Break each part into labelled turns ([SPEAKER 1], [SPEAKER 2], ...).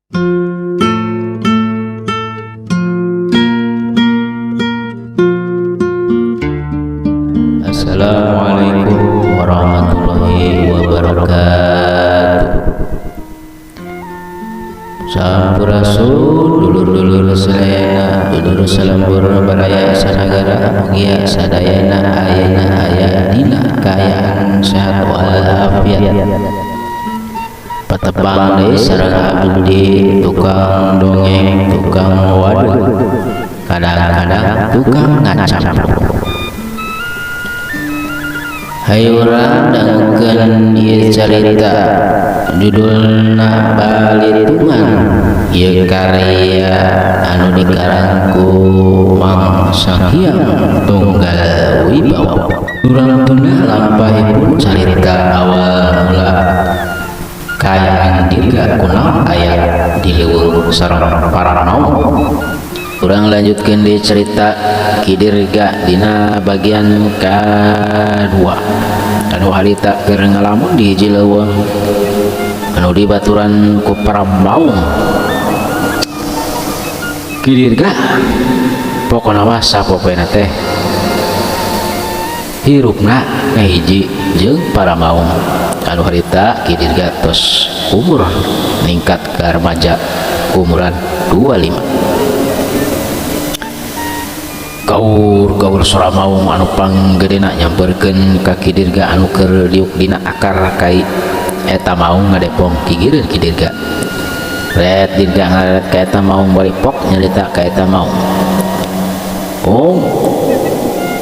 [SPEAKER 1] Assalamualaikum warahmatullahi wabarakatuh. Sampurasun dulur-dulur sadayana, dulur salembur baraya sanagara, mugia sadayana ayeuna aya dina kaayaan sehat walafiat. Patepang deui sareng abdi tukang dongeng, tukang wadul, kadang-kadang tukang ngacampruk. Hayu urang dangukeun ieu carita judulna Balitungan. Ieu karya anu dikarang ku Mang Sanghyang Tunggal Wibawa. Urang tunda lampahipun carita awal mula kaayaan Dirga kunaon aya di leuweung sareng para maung. Urang lanjutkeun deui cerita Ki Dirga dina bagian kadua. Anu harita keur ngalamun di hiji leuweung anu dibaturan ku para maung. Ki Dirga pokona mah sapopoena teh hirupna ngahiji jeung para maung. Anu harita Ki Dirga tos umur ningkat ka remaja umuran 25. Gaur-gaur sora maung anu panggedena nyamperkeun ka Ki Dirga anu keur diuk dina akar kai. Eta maung ngadepong gigireun Ki Dirga. Ret Dirga ngareret ka eta maung bari pok nyarita ka eta maung. Oh,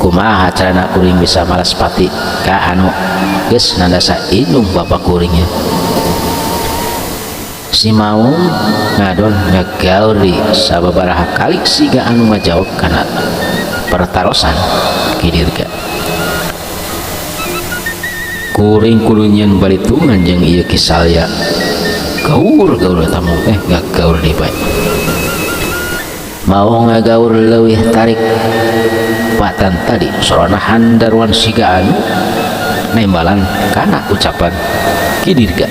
[SPEAKER 1] kumaha carana kuring bisa malas pati ka anu geus nandasa indung bapak kuringnya. Si maung ngadon ngagauri sababaraha kali siga anu ngajawab kana pertarosan Ki Dirga. Kuring kudu nyieun balitungan jeung ieu Ki Salya. Gaur-gaur eta maung teh ngagaur deui bae. Maung ngagaur leuwih tarik patan tadi sorona handaruan siga anu nembalan kana ucapan Ki Dirga.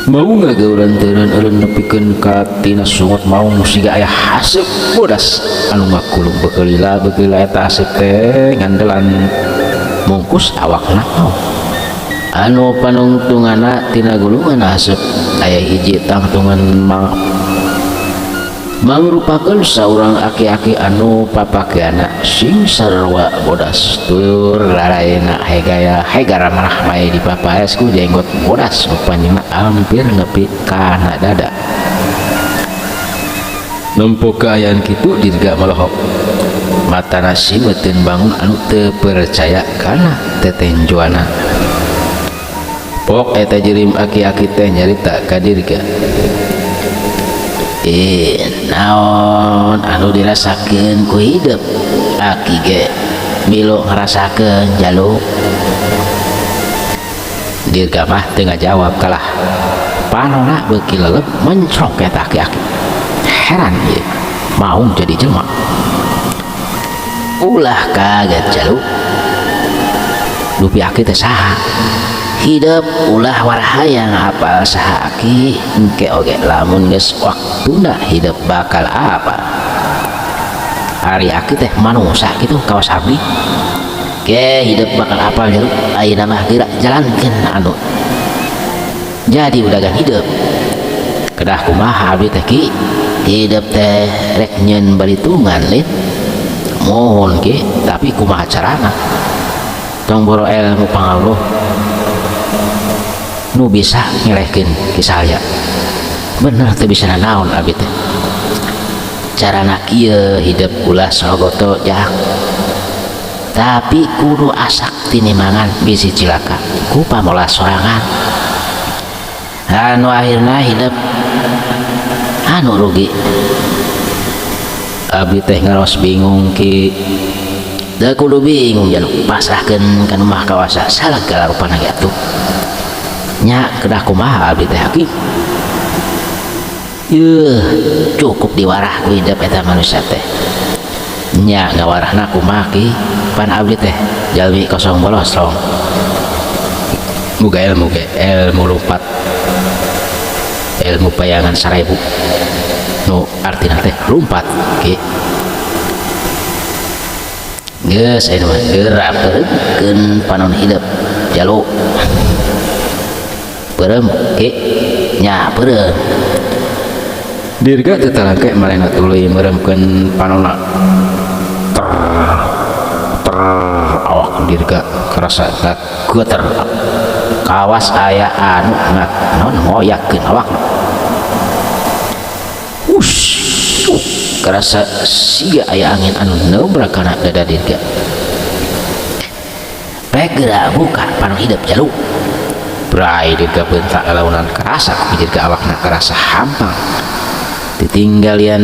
[SPEAKER 1] Maung ngagauran teureun eureun nepikeun ka tina sungut maung siga aya haseup bodas anu ngakulung bekeulila bekeulila eta haseup teh ngandelan mungkus awakna maung. Anu panungtunganna tina gulungan haseup aya hiji tangtungan mangrupakeun saurang aki-aki anu papakeanna sing sarua bodas tur laraena hegaya hegara marah bae dipapaes ku jenggot bodas nu panjangna hampir nepi kana dada. Nempo kaayaan kitu Dirga melohok matana simeuteun bangun anu teu percaya kana tetenjoana. Pok eta jirim aki-aki teh nyarita ka Dirga. Naon anu dirasakeun ku hidup aki ge milu ngarasakeun jaluk. Dirga mah teu ngajawab kalah panona beuki lelep mencrok eta aki-aki. Heran ieu maung jadi jelema. Ulah kaget jaluk. Dupi aki teh saha? Hidup ulah warahayang apal saha aki engke oge lamun geus waktuna hidup bakal apa. Ari aki teh manusa kitu kawas abdi. Ke hidup bakal apal jaluk ayeuna mah geura jalankeun anu jadi udagan hidup. Kedah kumaha abdi teh ki? Hidup teh rek nyeun balitungan lin. Mohon ki, tapi kumaha carana? Tong boro ilmu pangawruh nu bisa ngelehkeun Ki Salya. Bener teu bisa nanaon abdi teh. Carana kieu hidup ulah sorogoto jak. Tapi kudu asak tinimangan bisi cilaka ku pamolah sorangan. Anu akhirna hidup anu rugi. Abdi teh ngaros bingung ki. Da kudu bingung jaluk pasrahkeun ka nu Maha Kawasa sagala rupana ge atuh. Nya kedah kumaha abdi teh aki? Yeuh, cukup diwarah ku hidup eta manusia teh. Nya ngawarahna kumaha ki? Pan abdi teh jalmi kosong bolos rong. Muga ilmu ge ilmu lupat. Ilmu bayangan 1000 nu artina teh lumpat ki geus ayeuna mah geura peureumkeun panon hidup jalu peureum ki nya peureum dirga teu talangke manehna tuluy meureumkeun panonna ter ter awak dirga karasa geter kawas aya anu naon ngoyakeun awakna wush karasa siga aya angin anu neubrak kana dada dirga rek geura buka panon hidup jalu bray dirga bentak lalaunan karasa ku dirga awakna karasa hampang ditinggalian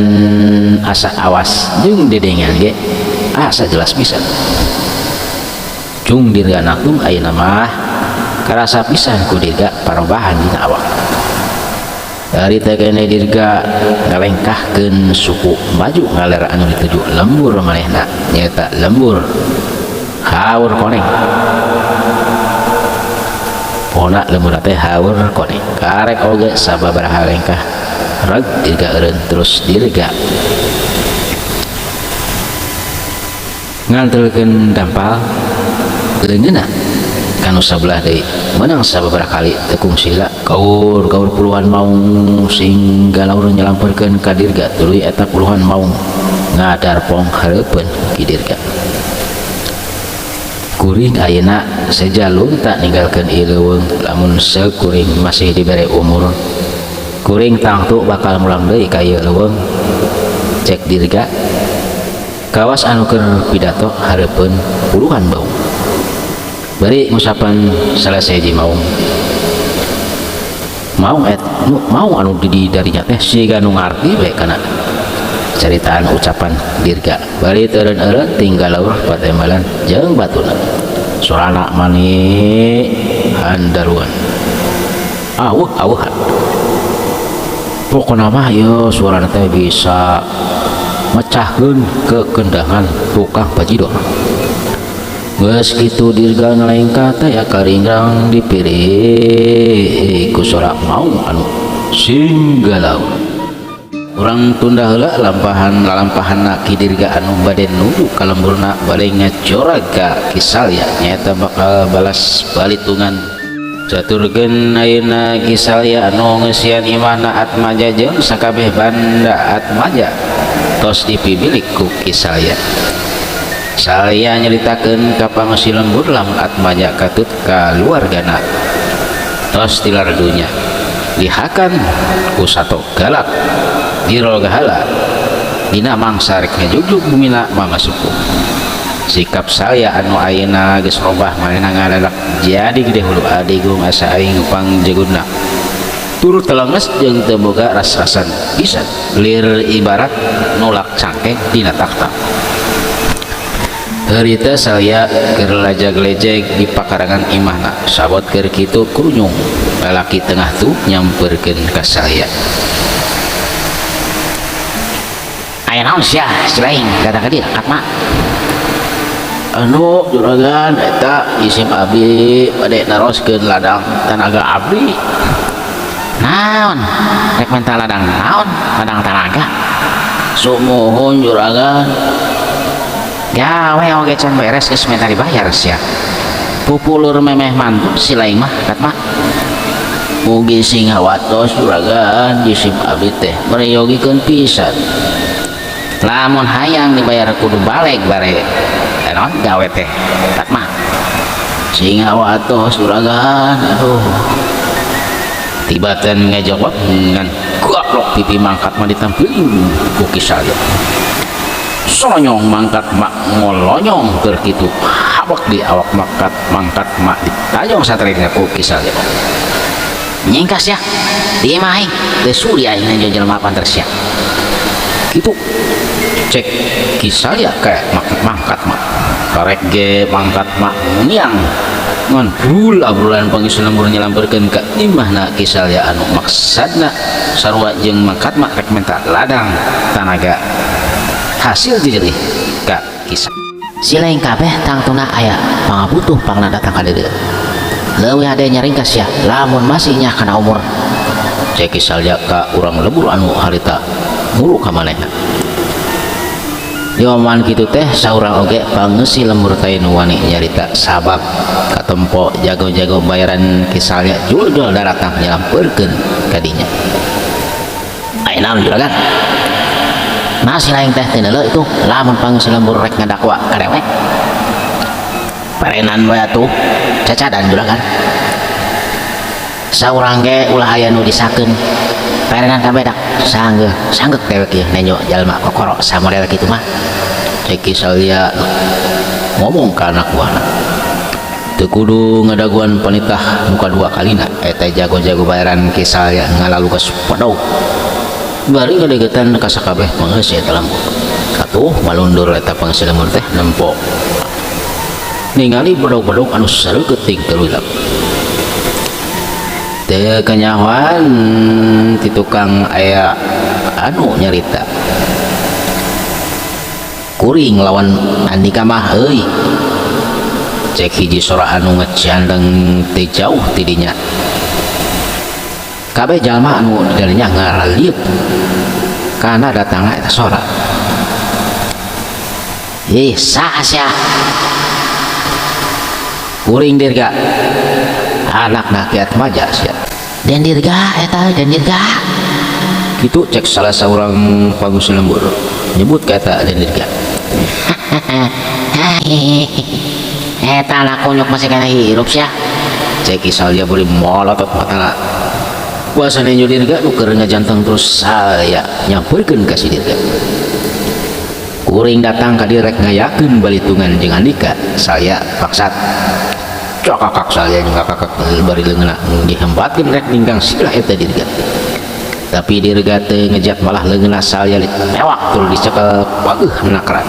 [SPEAKER 1] asa awas jeung dedengan ge asa jelas pisan cung dirga naklum ayeuna mah karasa pisan ku dirga parobahan dina awak dari teh kene dirga ngalengkahkeun suku maju ngaler anu dituju lembur manehna nyaeta lembur haur koneng pona lembur teh haur koneng karek oge sababaraha lengkah reg dirga eureun terus dirga ngantelkeun dampal leungeunna kanu sabelah deui meunang sababaraha kali teu kungsila kaur kaur puluhan maung sing galaur nyalamperkeun ka dirga tuluy eta puluhan maung ngadarpong hareupeun ki dirga kuring ayeuna seja lunta ninggalkeun ieu leuweung lamun sekuring masih dibere umur kuring tangtu bakal mulang deui ka ieu leuweung cek dirga kawas anu keur pidato hareupeun puluhan baung bari ngusapan salah sahiji maung maung et nu maung anu di darinya teh siga nu ngarti we kana caritaan ucapan dirga bari teureun-eureun tinggal laur patembalan jeung batuna sorana mani handaruan aweuh aweuhan pokona mah ieu suarana teh bisa mecahkeun kekendangan tukang bajidor geus kitu dirga ngalengkah teh ya karingrang dipirih ku sora maung anu singgalaur urang tunda heula lampahan lalampahanna ki dirga anu bade nuju ka lemburna bade ngajorag ka Ki Salya nyaeta bakal balas balitungan caturkeun ayeuna Ki Salya anu ngeusian imahna Atmaja jeung sakabeh banda Atmaja tos dipibilik ku Ki Salya. Salya nyaritakeun ka pangeusi lembur lamun Atmaja katut kaluargana tos tilar dunya dihakan ku sato galak dirolgahala dina mangsa rek ngajugjug bumina mama suku sikap Salya anu ayeuna geus robah manehna ngadadak jadi gede hulu adigung asa aing pangjeguna turut telenges jeung teu boga ras-rasan pisan lir ibarat nulak cangkeng dina takhta. Harita Salya keur lajag-lejeg di pakarangan imahna sabot keur kitu krunyung lalaki tengah tuh nyamperkeun ka Salya. Aya naon sia selain datang ka dieu Atma? Anu juragan eta isim abdi bade naroskeun ladang tanaga abdi. Naon? Rek menta ladang naon? Ladang tanaga. Sumuhun juragan. Gawe oge can beres geus minta dibayar sia. Pupulur memeh mantun si lain mah Atma. Mugi sing hawatos juragan jisim abdi teh mereyogikeun pisan. Lamun hayang dibayar kudu balik bare naon gawe teh Atma. Sing hawatos juragan aduh. Tibatan ngajawab ngan gaplok pipi mangkat mah ditampiling ku Ki Salya. Solonyong mangkat mak ngolonyong keur kitu habek di awak mangkat mangkat mak ditajong saterina ku Ki Salya. Nyingkas ya di imah aing teu sudi aing nanya jelema panter sia. Kitu cek Ki Salya kayak mangkat mak karek ge mangkat mak ngiang ngan hul abrulan pangis lembur nyalamperkeun ka imahna Ki Salya anu maksadna sarua jeung mangkat mak rek menta ladang tanaga hasil dijelih ka Ki Salya. Silaing kabeh tangtuna aya pangabutuh pangna datang ka dieu. Leuwih hade nyaringkas sia lamun masih nyah kana umur. Cek Ki Salya ka urang lembur anu harita muru ka manehna. Diomongan kitu teh saurang oge pangeusi lembur teh nu wani nyarita sabab katempo jago-jago bayaran Ki Salya jul-jul daratang nyalampeurkeun ka dinya. Aya naon juragan? Nah si lain teh teu neuleuh itu lamun pangeusi lembur rek ngadakwa ka dewek. Parenan bae atuh cacadan juragan. Saurang ge ulah aya nu disakeun. Parenan kabeh dak sanggeuh sanggeuk dewek ieu nenjo jalma kokoro samodel kitu mah. Cek Ki Salya ngomong ka anak buahna. Teu kudu ngadaguan panitah nu kadua kalina eta jago-jago bayaran Ki Salya ngalalugas pedog. Bari ngadegetan ka sakabeh pangeusi eta lembur. Katuh malundur eta pangeusi lembur teh nempo. Ningali bedog-bedog anu sareukeut ting teu lilap. Teu kanyahoan ti tukang aya anu nyarita. Kuring lawan Andika mah euy. Cek hiji sora anu ngecandeng teu jauh ti dinya. Kabeh jalma anu di dinya ngaralieup kana datangna eta sora. Ih, saha sia? Kuring Dirga. Anakna Ki Atmaja sia. Den Dirga eta, Den Dirga. Kitu cek salah saurang pangeusi lembur nyebut ka eta Den Dirga. Eta anak kunyuk masih kena hirup sia. Cek Ki Salya beureum molotot matana. Kuasa nenjo Dirga nu keur ngajanteng terus saya nyamperkeun ka si Dirga. Kuring datang ka dieu rek ngayakeun balitungan jeung Andika, saya bangsat. Cokakak saya ngakakak bari leungeunna dihembatkeun rek ninggang silah eta Dirga. Tapi Dirga teu ngejat malah leungeunna saya ditewak tur dicekel pageuh nakran.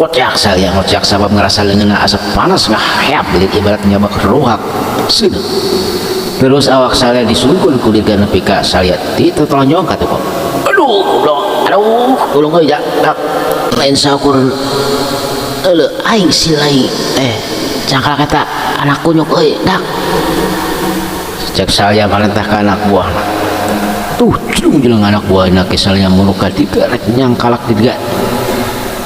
[SPEAKER 1] Kocak saya ngocak sabab ngerasa leungeunna asa panas ngaheap belit ibarat nyabak ruhak seuneu. Terus awak saya disungkun ku Dirga nepi ka saya ti totolonyong ka tukang. Aduh, goblok. Aduh, tolong euy, jak. Dak. Lain saukur euleuh aing si lain. Cangkalak eta anak kunyuk euy, dak. Cek saya marentah ka anak buahna. Tuh, cung jeung anak buahna Ki Salya muru ka Dirga rek nyangkalak Dirga.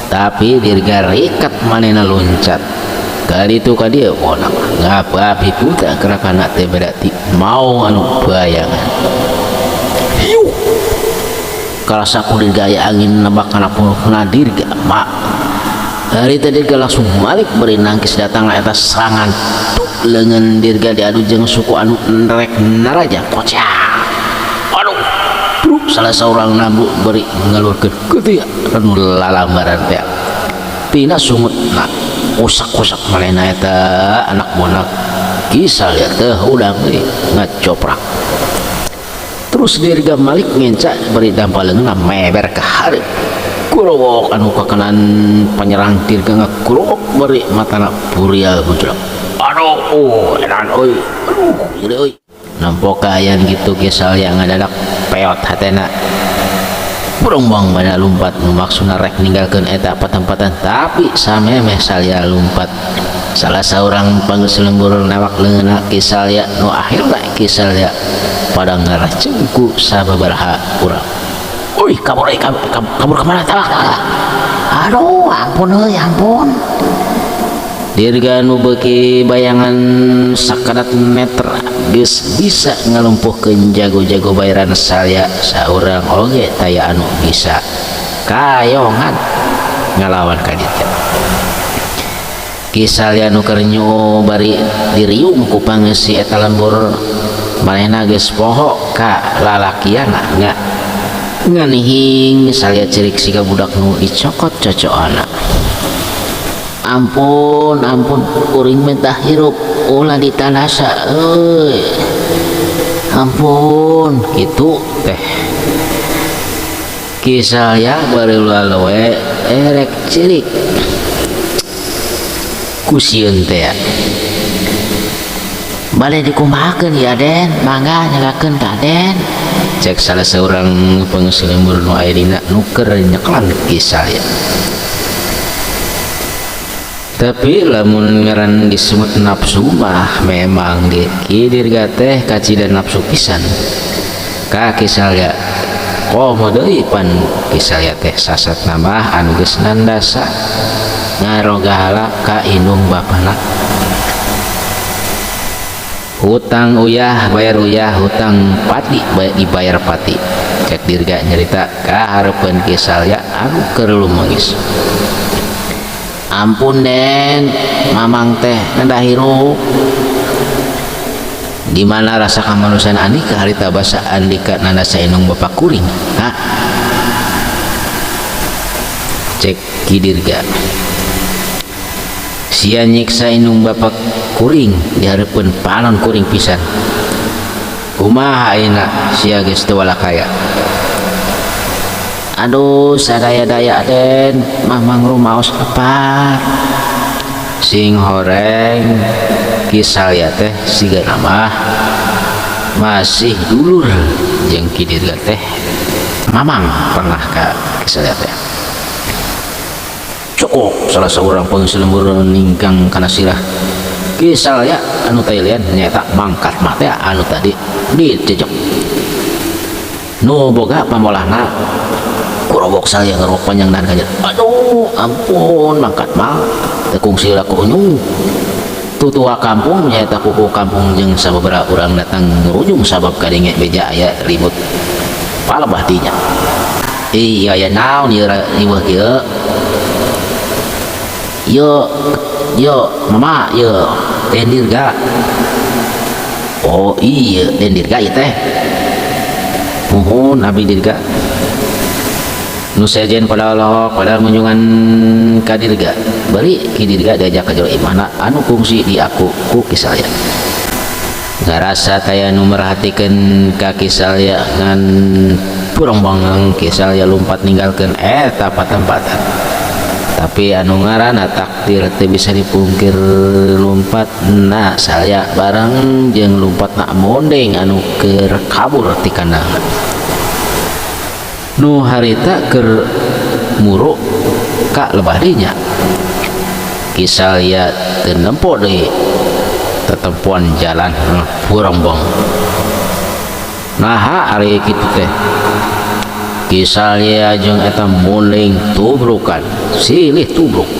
[SPEAKER 1] Tapi Dirga rikat manehna loncat. Kali itu ka dieu pokona mah ngababi buta gerakana teh beda ti mau anu bayangan. Hiu. Karasa ku Dirga aya angin nebak kana puluhna Dirga mak. Hari teh Dirga langsung balik beri nangkis datang eta serangan. Tuk leungeun Dirga diadu jeung suku anu rek naraja kocak. Aduh. Bruk salah saurang nambu beri ngalurkeun geuti anu lalambaran teh. Tina sungutna usak-usak manehna eta anak bonak Ki Salya teh udang deui ngacoprak. Terus Dirga Malik ngenca beri dampal leungeunna meber ka hareup. Kurowok anu kakenan penyerang Dirga ngakurowok beri matana burial muncul. Aduh, oh, edan euy. Aduh, nyeri euy. Nampo kaayaan gitu Ki Salya ngadadak peot hatena. Burung-bang mana lumpat nu maksudna rek ninggalkeun eta patempatan tapi samemeh Salya lumpat. Salah saurang panggeus lembur newak leungeunna Ki Salya nu akhirna Ki Salya pada ngaraceng ku sababaraha urang. Uy, kabur euy, kabur ka mana tah? Aduh, ampun euy, ampun. Dirga nu beuki bayangan sakadat meter geus bisa ngalumpuhkeun jago-jago bayaran Salya saurang oge taya anu bisa kayongan ngalawan ka dieu. Ki Salya nu keur nyuu bari diriung ku pangeusi eta lembur manehna geus poho ka lalakianna nga nganihing Salya cerik siga budak nu dicokot cocoana. Ampun, ampun, kuring mentah hirup ulah ditalasa euy. Ampun, kitu teh. Ki Salya bari laloe erek cilik. Ku sieun teh. Bade dikumahakeun ya Den, mangga nyalakeun ka Den. Cek salah seorang pengeusi lembur nu aya dina nu keur nyeklan Ki Salya. Tapi lamun ngaran disebut nafsu mah memang di Ki Dirga teh kacida nafsu pisan ka Ki Salya. Komo deui pan Ki Salya teh sasat mah anu geus nandasa ngarogahala ka indung bapana. Hutang uyah bayar uyah, hutang pati dibayar pati. Cek Dirga nyerita ka hareupeun Ki Salya anu keur lumengis. Ampun Den, mamang teh nenda hirup. Di mana rasa kamanusiaan Andika harita basa Andika nandasa indung bapak kuring? Hah? Cek Ki Dirga. Sia nyiksa indung bapak kuring di hareupeun panon kuring pisan. Kumaha ayeuna sia geus teu walakaya? Aduh, sadaya-daya Den, mamang rumaos apar. Sing horeng Ki Salya teh siga mah masih dulur jeung Ki Dirga teh mamang pernah ka Ki Salya teh. Cukup salah seorang pengisi lembur ninggang kana sirah Ki Salya anu tailian nyaeta mangkat mah teh anu tadi dijejek. Nu boga pamolahna kurobok Salya ngerok panjang dan kajer. Aduh, ampun mangkat mah tekung sila kunyung. Tutua kampung nyaeta pupu kampung jeung sababaraha urang datang ngerujung sabab kadenge beja aya ribut palebah dinya. Iya ya naon ieu riweuh kieu? Yo yo mama yo Den Dirga. Oh iya Den Dirga ieu teh. Muhun abdi Dirga. Nu sejen pada olohok pada ngunjungan ka Dirga. Bari Ki Dirga diajak ka jero imahna anu kungsi diaku ku Ki Salya. Ngarasa taya nu merhatikeun ka Ki Salya ngan purong bangang Ki Salya lumpat ninggalkeun eta patempatan. Tapi anu ngaranna takdir teu bisa dipungkir lumpat na Salya bareng jeung lumpatna mondeng anu keur kabur ti kandangna. Nu harita keur muruk ka lebah dinya. Ki Salya teu nempo deui tetempuan jalan purombong. Naha ari kitu teh? Ki Salya jeung eta munding tubrukan, silih tubruk.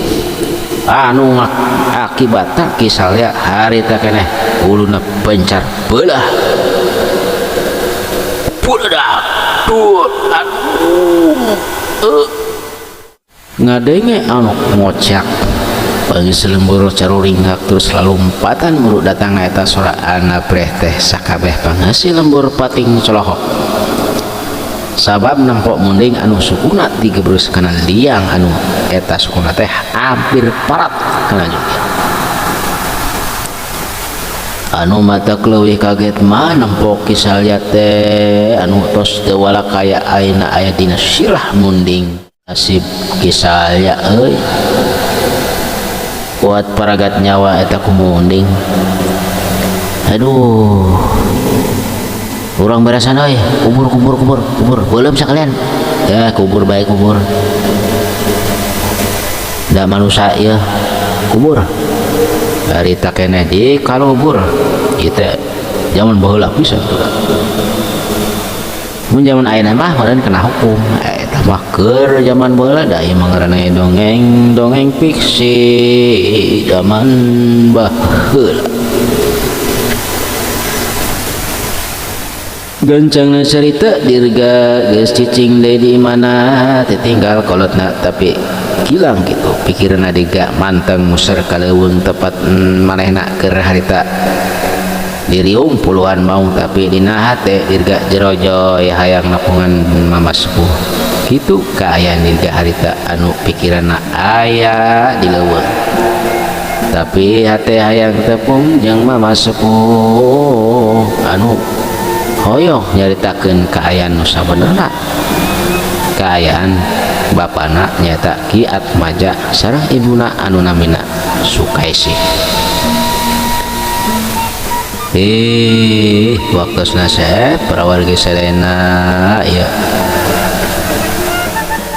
[SPEAKER 1] Anu akibatna Ki Salya harita keneh huluna pencar beulah. Buledak. Duh, aduh. Ngadenge anu ngocak. Pangis lembur caruringhak terus lalumpatan muruk datang eta sora anabreh teh sakabeh pangasi lembur pating colohok. Sabab nempok munding anu sukuna digebrus kana liang anu eta sukuna teh hampir parat kana jungkir. Anu matak leuwih kaget mah nempok Ki Salya teh anu tos teu walakaya ayeuna aya dina sirah munding. Nasib Ki Salya euy. Kuat paragat nyawa eta ku munding. Aduh. Urang barasan euy, kubur kubur kubur kubur. Beuleum sakalian. Ya kubur bae kubur. Da manusia ieu kubur. Harita keneh di kalubur. Ieu teh zaman baheula pisan tuh. Mun zaman ayeuna mah meureun kena hukum. Eta mah keur zaman baheula da ieu mah ngaranna dongeng, dongeng fiksi zaman baheula. Gancangna carita Dirga geus cicing deui di mana titinggal kolotna tapi gilang gitu pikiranna Dirga manteng muser ka leuweung tepat manehna keur harita diriung puluhan maung tapi dina hate Dirga jerojoy hayang nepungan mama sepuh kitu kaayaan Dirga harita anu pikiranna aya di leuweung tapi hate hayang tepung jeung mama sepuh anu hoyong nyaritakeun kaayaan nu sabenerna kaayaan bapana nyaeta Ki Atmaja sareng ibuna anu namina Sukaisih. Waktosna sep para wargi sadayana ya.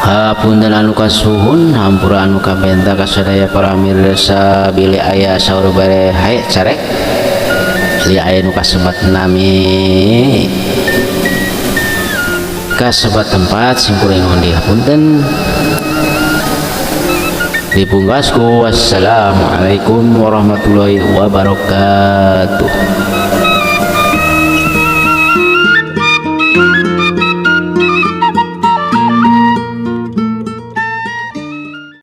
[SPEAKER 1] Hapunten anu kasuhun, hampura anu kabenta ka sadaya paramirsa, bilih aya saur bade hae carek, bilih aya nu kasebat nami, kasebat tempat, simkuring nuhun dihapunten. Dipungkasku, wassalamualaikum warahmatullahi wabarakatuh.